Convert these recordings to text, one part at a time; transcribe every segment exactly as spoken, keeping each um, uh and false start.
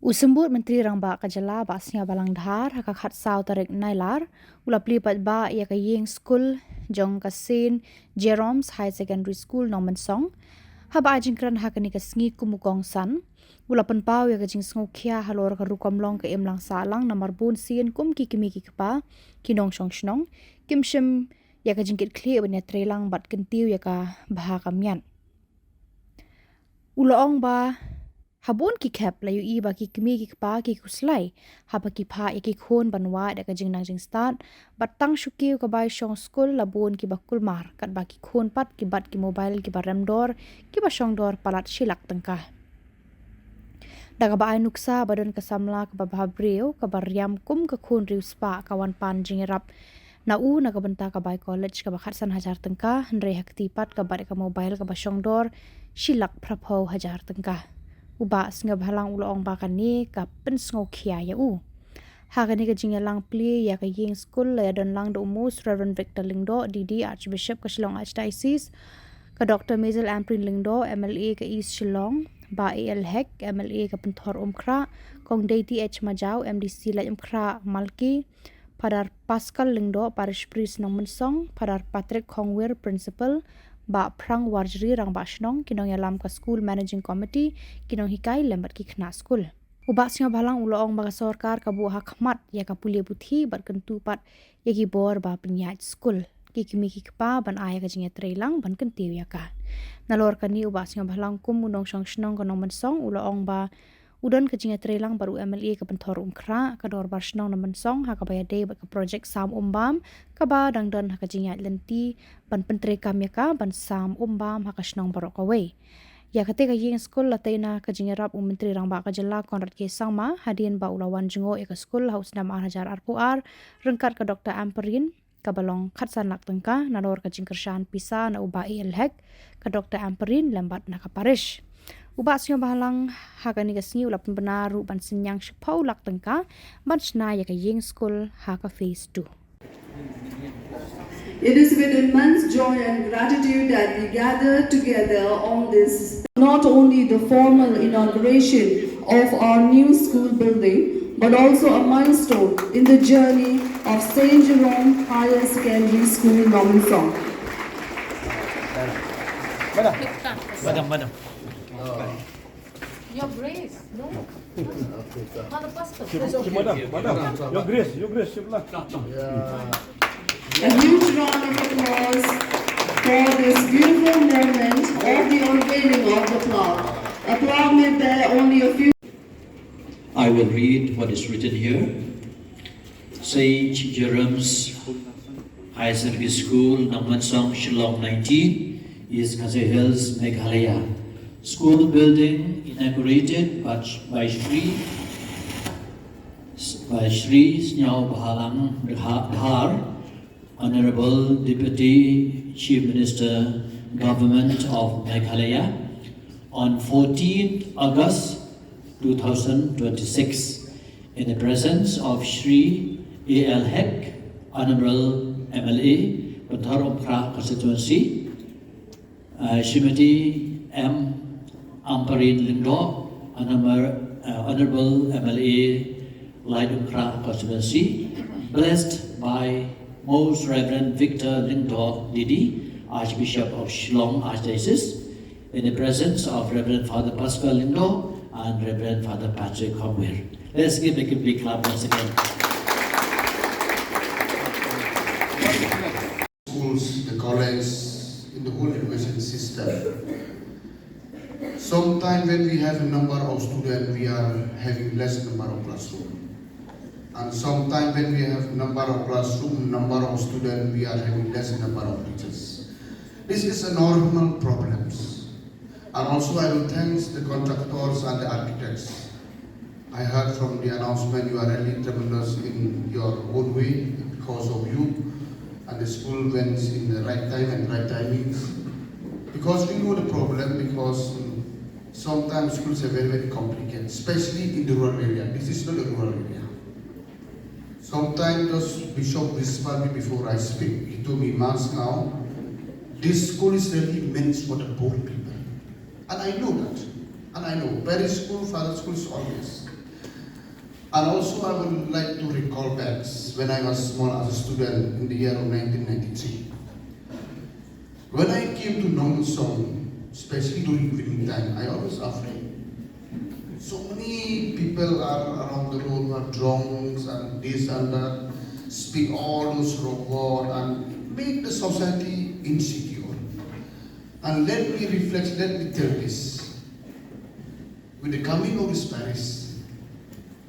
U Symbud Myntri Rangbah ka jylla Bah Sniawbhalang Dhar ha ka khatsaw tarik Nailar u la plie paidbah ïa ka ïing skul jong ka Saint Jerome's Higher Secondary School Nongmynsong. Haba ai jingkren ha kane ka sngi kum u kongsan, u la pynpaw ïa ka jingsngewkhia halor ka rukom long ka imlang sahlang namar bun sien kum ki kmie ki kpa, ki nongshong shnong, kim shim ïa ka jingkitkhlieh ban ïatreilang bad kyntiew ïa ka bha ka miat. U la ong ba ha bun ki khep la ïohi ba ki kmie ki kpa ki khuslai haba ki phah ïa ki khun ban wad da ka jingnang jingstad, bad tang shu kiew ka bai shong skul la bun kiba kulmar, katba ki khun pat ki bat ki mobile kiba rem dor, kiba shong dor palat shi lak tyngka. Da kaba ai nuksa ba don ka samla kaba bhabriew kaba riam kum ka khun riewspah ka wan pan jingïarap na u na ka bynta ka bai college kaba khatsan hajar tyngka, hynrei ha kti pat ka bat ïa ka mobile kaba shong dor shi lak phraphew hajar tyngka. U Bah Sniawbhalang u la ong ba kane ka pynsngewkhia ïa u. Ha kane ka jingïalang plie ïa ka ïing skul la ïadon lang da u Most Reverend Victor Lyngdoh, D D, Archbishop ka Shillong Archdiocese, ka Doctor Mazel Ampareen Lyngdoh, M L A ka East Shillong, Bah A L Hek, M L A ka Pynthor Umkhrah, Kong Deiti H Majaw, M D C Laitumkhrah Malki, Father Pascal Lyngdoh, Parish Priest Nongmynsong, Father Patrick Khongwir, Principal, Bah Phrang Warjri, Rangbah Shnong, ki nongïalam ka School Managing Committee, ki nonghikai lem bad ki khynnah skul. U Bah Sniawbhalang u la ong ba ka sorkar ka buh ha khmat ïa ka pule puthi bad kyntu pat ïa ki bor ba pynïaid skul, ki kmie ki kpa ban ai ïa ka jingïatreilang ban kyntiew ïa ka. Nalor kane u Bah Sniawbhalang kum u nongshong shnong ka Nongmynsong u la ong ba u don ka jingïatreilang bad u M L A ka Pynthor Umkhrah, ka Dorbar Shnong Nongmynsong ha kaba ïadei bad ka projek Sam Umbam kaba dang don ha ka jingïaid lynti ban pyntreikam ïa ka ban sam umbam ha ka shnong baroh kawei. Ïa kata ka ïing skul la tei na ka jingïarap u Myntri Rangbah ka jylla Conrad K Sangma hadien ba u la wan jngoh ïa ka skul ha u snem ar hajar arphew ar ryngkat ka Doctor Ampareen, kaba long khatsan lak tyngka, nalor ka jingkyrshan pisa na u Bah A L Hek, ka Doctor Ampareen lem bad na ka parish. U Bah Sniawbhalang ha kane ka sngi u la pynbna ruh ban synñiang shiphew lak tyngka ban shna ïa ka ïing skul ha ka phase two. It is with immense joy and gratitude that we gather together on this, not only the formal inauguration of our new school building, but also a milestone in the journey of Saint Jerome Higher Secondary School, Nongmynsong. Madam, madam. Your Grace, no. Father Pastor. Madam, madam. Your Grace, Your Grace, a huge round of applause for this beautiful moment of the unveiling of the plaque. A plaque may bear only a few. I will read what is written here. Saint Jerome's Higher Secondary School, Nongmynsong, Shillong nineteen, East Khasi Hills, Meghalaya. School building inaugurated by, by Shri, by Shri Sniawbhalang Dhar, Honorable Deputy Chief Minister, Government of Meghalaya, on fourteenth August two thousand twenty-six, in the presence of Shri A L Hek, Honorable M L A, Pynthor Umkhrah Constituency, uh, Srimati M Ampareen Lyngdoh, Honorable, uh, Honorable M L A, Laitumkhrah Constituency, blessed by Most Reverend Victor Lyngdoh, D D, Archbishop of Shillong Archdiocese, in the presence of Reverend Father Pascal Lyngdoh and Reverend Father Patrick Khongwir. Let's give a big clap once again. Schools, the college, in the whole education system. Sometimes when we have a number of students, we are having less number of classroom. And sometimes when we have number of classroom, number of students, we are having less number of teachers. This is a normal problems. And also I will thanks the contractors and the architects. I heard from the announcement you are really tremendous in your own way because of you, and the school went in the right time and right timings. Because we know the problem, because, mm, sometimes schools are very, very complicated, especially in the rural area. This is not a rural area. Sometimes just Bishop whispered me before I speak. He told me, "Mansngau, this school is really meant for the poor people." And I know that. And I know parish school, father school is always. And also, I would like to recall back when I was small as a student in the year of nineteen ninety-three. When I came to Nongmensong, especially during evening time, I always afraid. So many people are around the road who are drunks and this and that, speak all those wrong word and make the society insecure. And let me reflect, let me tell this. With the coming of this parish,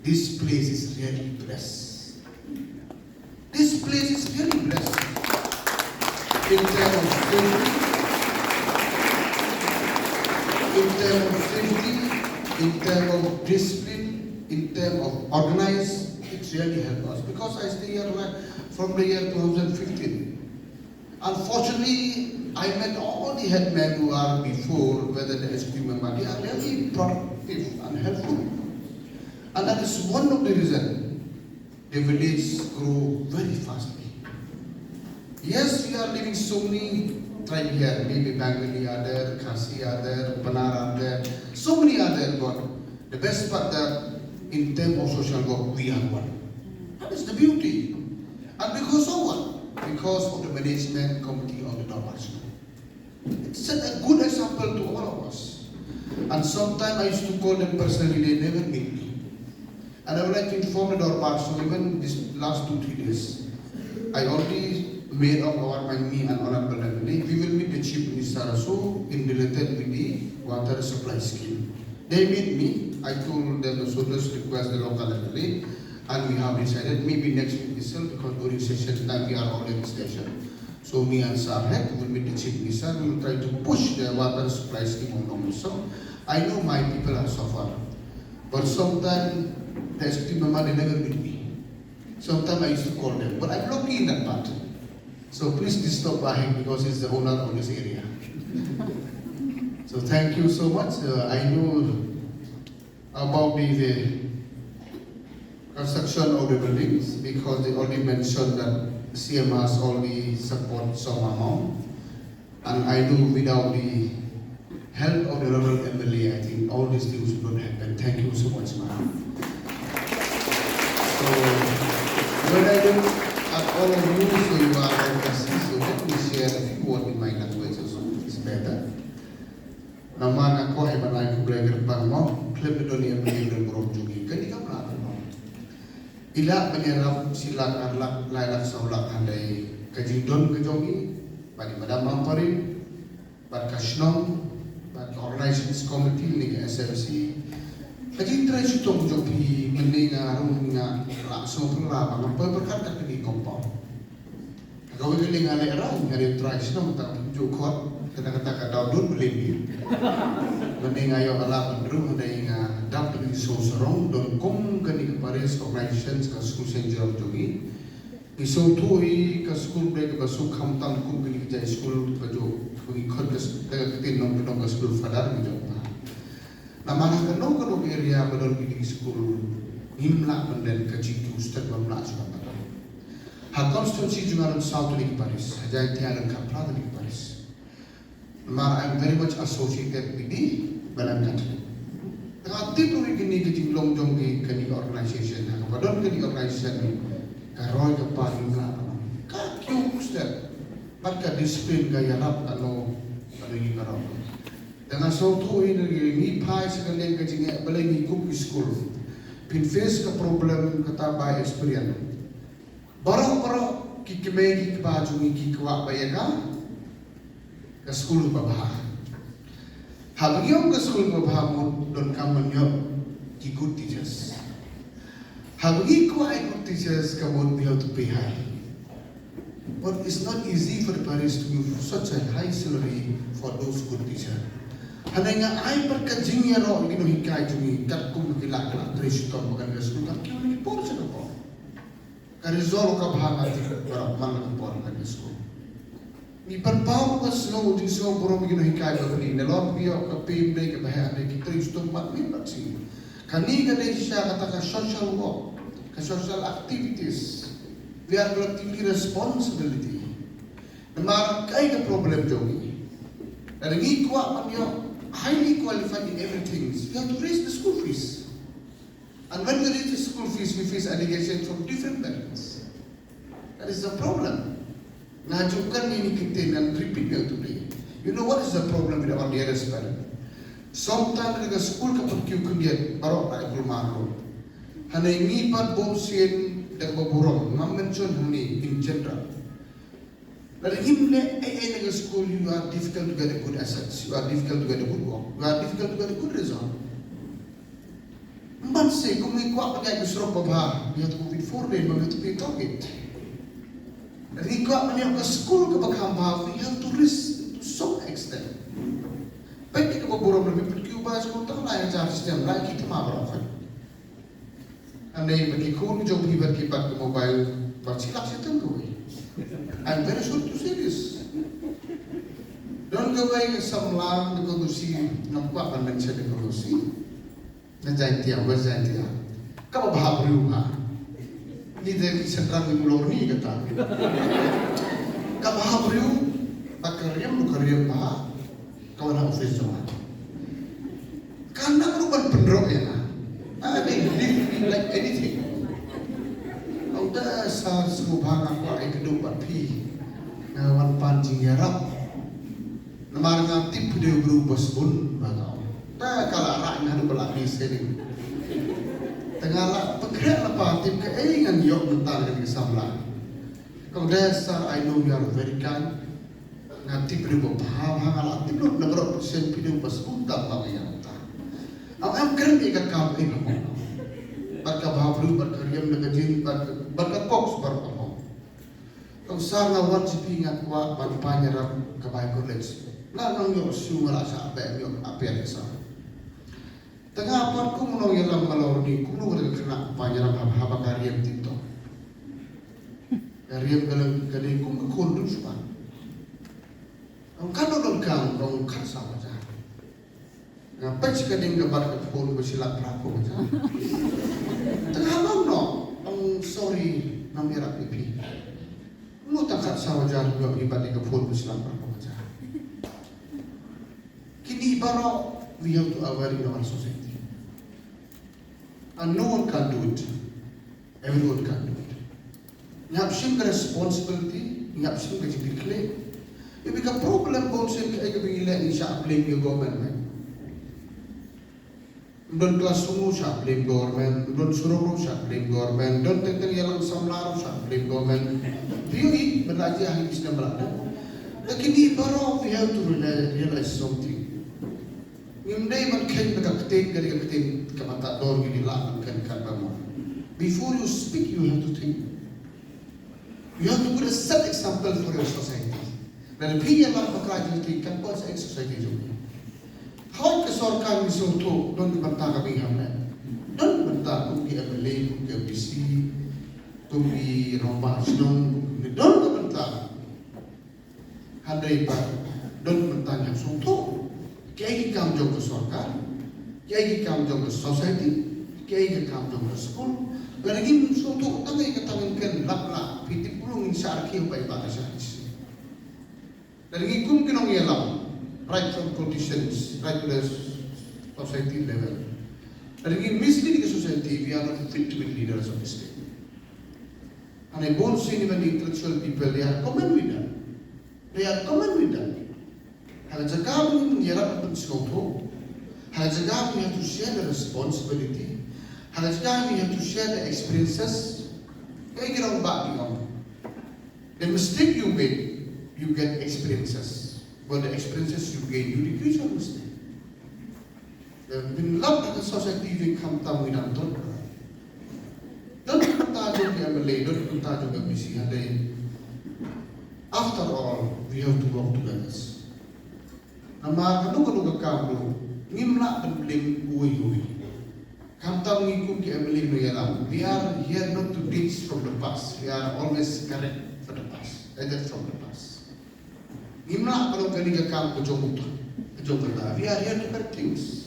this place is really blessed. This place is really blessed in terms of safety, in terms of safety, in terms of discipline, in terms of organize. It really helped us because I stay here, like, from the year two thousand fifteen. Unfortunately, I met all the headmen who are before, whether the executive member, they are really productive and helpful. And that is one of the reasons the village grow very fastly. Yes, we are living so many tribe here, maybe Bengali are there, Khasi are there, Pnar are there, so many are there, but the best part that in terms of social work, we are one. That is the beauty. And because of what? Because of the management committee of the Dorbar Shnong. It set a good example to all of us. And sometimes I used to call them personally, they never meet me. And I would like to inform the Dorbar, so even this last two, three days, I already made up our mind, me and Honorable M L A, we will meet the Chief Minister also in related with the water supply scheme. They meet me, I told them, so just request the local M L A, and we have decided maybe next week itself, because during session time we are all in station. So me and Sir Hek will meet the Chief Minister, we will try to push the water supply scheme of Nongmensong. I know my people have suffered, but sometimes the executive member, they never meet me. Sometimes I used to call them, but I'm lucky in that part. So please disturb Baheng because he's the owner of this area. So thank you so much. Uh, I know about the, the construction of the buildings because they already mentioned that C M has already support some amount. And I know without the help of the Honorable M L A, I think all these things would not happen. Thank you so much, ma'am. So, when I look at all of you, so you are all Khasi, so let me share a few words in my language also. It's better. Namar nga kwah ban ai khublei kyrpang mo, khlem da don ïa mynta don burom jong ngi. Kane ka mrad mo. I lah ban ïarap shi lak ar lak lai lak saw lak hynrei ka jingdon ka jong ngi, bad i Madam Ampareen, bad ka shnong, bad ka organizing committee ne ka S M C. Ka jingtrei shitom jong phi mynne nga rung nga lah sngewthuh ba nga poi pyrkhat ka kane ka compound. Ka kawei ka liang nga leh rang, nga dei u trai shnong, tang ju khot, kata kata ka daw dud believe me. Mynne nga ïoh ka lad ban rung, hynrei nga dap ban ïoh sngewsarong, don kum kane ka parish organization ka skul Saint Jerome jong ngi. Ngi sngewthuh hi ka skul ba dei kaba suk khamtam kum kine ki jait skul ba ju ba ngi khot ka s-, da ka ktien nongkyndong ka skul father ngi ju ong. Namar ha kano kano ka area ba don kine ki skul ngim lah ban don ka jingkiew step ba mlah shuh ban don. Ha constituency jong nga don saw tylli ki parish, ha Jaintia don khatphra tylli ki parish. Namar I'm very much associated with the Balang Catholic. Te nga tip ruh ïa kine ki jinglong jong ki, kane ka organization, ha kaba don kane ka organization, ka roi ka par ngim lah ban ong. Ka kiew step bad ka discipline ka ïarap kano kano ïing kano. Te nga sngewthuh hi, ngi phai sha ka liang ka jingeh balei ngi kum ki skul phin face ka problem kata by experience. Baroh baroh ki kmie ki kpa jong ngi ki kwah ba ïa ka, ka skul kaba bha. Haba ngi ong ka skul kaba bha mut donkam ban ïoh ki good teachers. Haba ngi kwah ïa good teachers ka mut we have to pay high. But it's not easy for the parish to give such a high salary for those good teachers. Hynrei nga ai pat ka jingïaroh ïa ki nonghikai jong ngi katkum ki lah ki lah trei shitom ba kan ka skul ka kiew na ki por sha ka por. Ka result ka bha nga tip baroh man la ka por ka skul. Ngi pynpaw ka sngew jingsngew burom ïa ki nonghikai ba phi, nalor phi ïoh ka pay ym dei kaba heh, dei ki trei shitom bad mih bad siew. Kane ka dei shisha kata ka social work, ka social activities. We are collectively responsibility. Namar kaei ka problem jong ngi? Lada ngi kwah ban ïoh highly qualified in everything, we have to raise the school fees. And when we reach the school fees, we face allegation from different parents. That is the problem. Nga ju kren ïa kine ki ktien, and repeat ïa u today. You know what is the problem with our dearest parent? Sometimes ka skul ka pynkiew khyndiat baroh ka kulmar ruh. Hangne ngi pat bun sien da kaba burom, ngam mention hangne in general. Lada ngim leh ei ei na ka skul, you are difficult to get a good assets, you are difficult to get a good work, you are difficult to get a good result. Mynta kum ngi kwah ban ïaid ka surok ba bha, we have to go with four lane, we have to pay toll gate. Lada ngi kwah ban ïoh ka skul kaba kham bha, we have to risk to some extent. Peit ïa kaba burom, lada phi pynkiew ba skul tang lai hajar stem, lai ki thma baroh khoit. Hangne ba ki khun jong phi bad ki bat ka mobile, bad shi lak shi tang kawei. I'm very sorry to say this. Don kawei ka samla na ka Lucy, ngam kwah ban mention na ka Lucy. Na Jaintia, West Jaintia. Kaba bha briew ha. Ni de ki sentrang ni mulor ni kata. Kaba bha briew, bad ka riam, ka riam bha. Ka wan ha office jong nga. Ka nang ruh ban pynrok ïa nga. I mean, leave me like anything. Ong da sir, sngewbha nga kwah ïakynduh bad phi. Nga wan pan jingïarap. Namar nga tip phi dei u briew ba sbun ba nga ong. Da ka la rah nga haduh ba la mih sha ïing. Te nga la pynkhreh lypa, tip kaei ngan ïoh mynta na kane ka samla. Ka ong da sir, I know you are very kind. Nga tip briew ba bha bha, nga la tip lut na baroh sien phi dei ba sbun tam ba nga ïa ta. Ong em kren ïa ka kam ei ba hok. Bad ka bha briew, bad ka riam da ka jing, bad ka, bad ka kok sbar ba hok. Ka ong sir, nga wan sha phi nga kwah ban pan ïarap ka bai college. Nga nang ïoh shuh, nga la shah beh ïoh appear sir. Te nga pat kum u nongïalam nga la ong kumno ka dei ka khynnah ka pan ïarap haba, haba ka riam tip to. Ka riam ka la, ka dei kum ka khun dusba. Ong katno donkam, ong khatsaw hajar. Nga peit sha ka ding ka bat ka phone ba shi lak phra phew hajar. Te nga ong no, ong sorry, ngam ïarap ïa phi. Kumno tang khatsaw hajar ïoh ïa bat ïa ka phone ba shi lak phra phew hajar. Kine baroh we have to aware in our society. And no one can do it. Everyone can do it. Ngi hap shim ka responsibility, ngi hap shim ka jingkitkhlieh. Ïa ka problem bun sien kaei kaba ngi leh ngi shah blame ïa government. Don classroom ruh shah blame government, don surok ruh shah blame government, don teng teng ïalam samla ruh shah blame government. Phi ïohi, mynta jia hi ki snem ba la dep. Te kine baroh we have to realize, realize something. Ngim dei ban kheiñ ba ka ktien ka dei ka ktien kaba ta dor, ngi dei lah ban kheiñ katba mon. Before you speak, you have to think. You have to put a set example for your society. Lada phi ïalam bakla jong phi, kan poi sa ïa ka society jong phi. Hooid ka sorkar ngi sngewthuh don ki bynta kaba ngi hap leh. Don ki bynta kum ki M L A, kum ki M D C, kum ki rangbah shnong, don ki bynta. Hynrei pat don ki bynta ngi hap sngewthuh kiei ki kam jong ka sorkar, kiei ki kam jong ka society, kiei ki kam jong ka skul. Lada ngim sngewthuh tang ïa kata ngin kren lap lap, phi tip kumno ngin shah rkhie ba i ba ka shah. Lada ngi kum ki nongïalam, right from politicians right to the society level, lada ngi mislead ka society, we are not fit to be leaders of the state. Hangne bun sien ki intellectual people, they are common with that. They are common with that. Ha ka jaka ba ngin ïarap ban pynsngewthuh, ha ka jaka ba we have to share the responsibility, ha ka jaka ba we have to share the experiences. Kaei ki rangbah ki ong, the mistake you make, you get experiences. But the experiences you gain, you decrease your mistake. Te ngin lap ha ka society jong ngi khamtam ngi dang don. Don ka bynta jong ki M L A, don ka bynta jong ki M D C, hynrei after all we have to work together. Namar kano kano ka kam ruh ngim lah ban blame uwei uwei. Khamtam ngi kum ki M L A nongïalam, we are here not to teach from the past. We are always correct for the past, either from the past. Ngim lah ban ong kane ka kam ka jong uta, ka jong kata. We are here to correct things.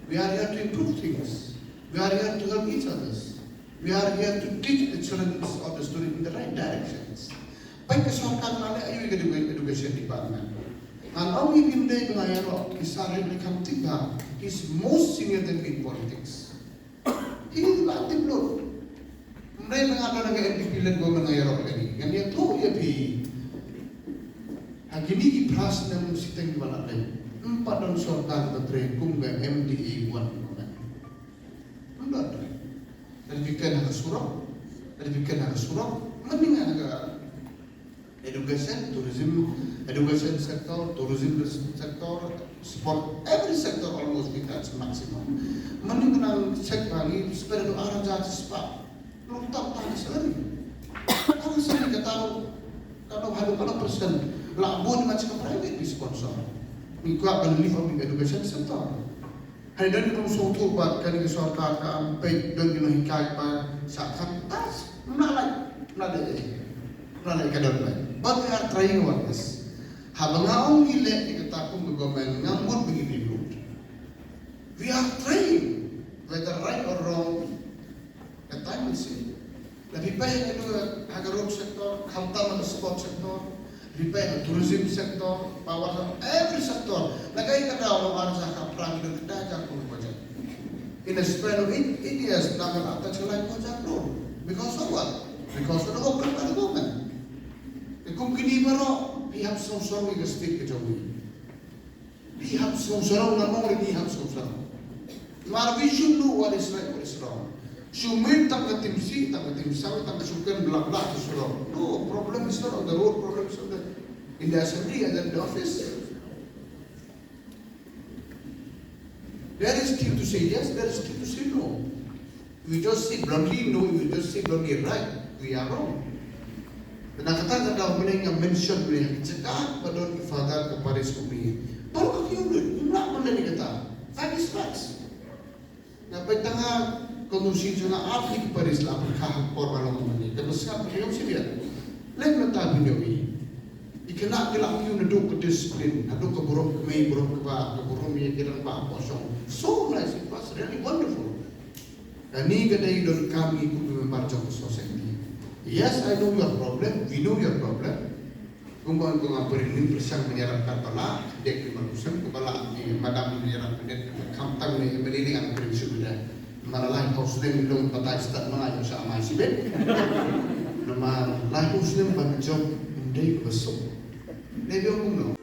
We are here to improve things. We are here to help each others. We are here to teach the children of the student in the right directions. Peit ka sorkar la leh aïu ïa ka education department. Ngan ong ïa phi, ym dei ba nga ïaroh, ki sir hi ki kam tip ba, he's most senior than me in politics. Ini la tip lut. Mrei na nga don nga M D P leng government nga ïarap kane. Ngan ïathuh ïa phi. Ha kine ki phra snem shiteng ba la leit, ym pat don sorkar ba trei kum ka M D A one government. Ym don. Lada phi kren ha ka surok, lada phi kren ha ka surok, mynta ha ka education, tourism, education sector, tourism sector, sport, every sector almost we touch maximum. Mynta ka nang check ba ngi spend haduh ar hajar spah. Long tap tang salary. Tang salary kata ruh, kata haduh kata percent. La bun ma check private bi sponsor. Ngi kwah ban lift up in education sector. Hynrei don ki nongshong thuh ba kane ka sorkar kam peit, don ki nonghikai ba sa kham tas. Mla lai, mla lai, mla lai ka don lai. But we are trying our best. Haba nga ong ngi leh ïa kata kum ka government, ngam mut ba ngi bi lut. We are trying, whether right or wrong. Ka time will say. La phi peit ha ka, ha ka road sector, khamtam ha ka sport sector, phi peit ha tourism sector, power sector, every sector. La kaei ka daw long ar hajar khatphra ngi don khyndai hajar klur budget. In a span of eight, eight years, la ka ata chalai hajar klur. Because of what? Because of the work done by the government. Te kum kine baroh, phi hap sngewsarong ïa ka state ka jong ngi. Phi hap sngewsarong, nga ong phi hap sngewsarong. Namar we should know what is right, what is wrong. Shu mih tang ka timsih, tang ka timsang, tang ka shu kren bla bla, shu surok. No, problem is not on the road, problem is on the, in the assembly and in the office. There is thing to say yes, there is thing to say no. We just say bluntly no, we just say bluntly right, we are wrong. Na kata ka daw mynne nga mention mynne ha ka jaka ba don ki father ka parish kumne. Baroh ka kiew lut, ngim lah ban leh ïa kata. That is facts. Nga peit tang ha ka constituency jong nga artylli ki parish la pyrkhat ha ka por ba long mynne. Kaba sngap ka ïoh sibit. Leh mynta phi ïohi. Ki khynnah ki la kiew naduh ka discipline, naduh ka burom kmie, burom kpa, ka burom ïa ki rangbah ha ka shong. So nice, it was really wonderful. Kane ka dei donkam ngi kum ki member jong ka society. Yes, I know your problem, we know your problem. Kumba ong ko ngam pyrshang, ngam pyrshang ban ïarap katba lah, dei ki mar kusem, kumba lah, eh, madam ïarap, dei khamtam ne M L A ne ngam pyrshang shuh da. Namar lai hynriew snem long batai stad ma nga ïoh sha mai shibit. Namar lai hynriew snem ban jop ym dei kaba suk. Dei biang kumno.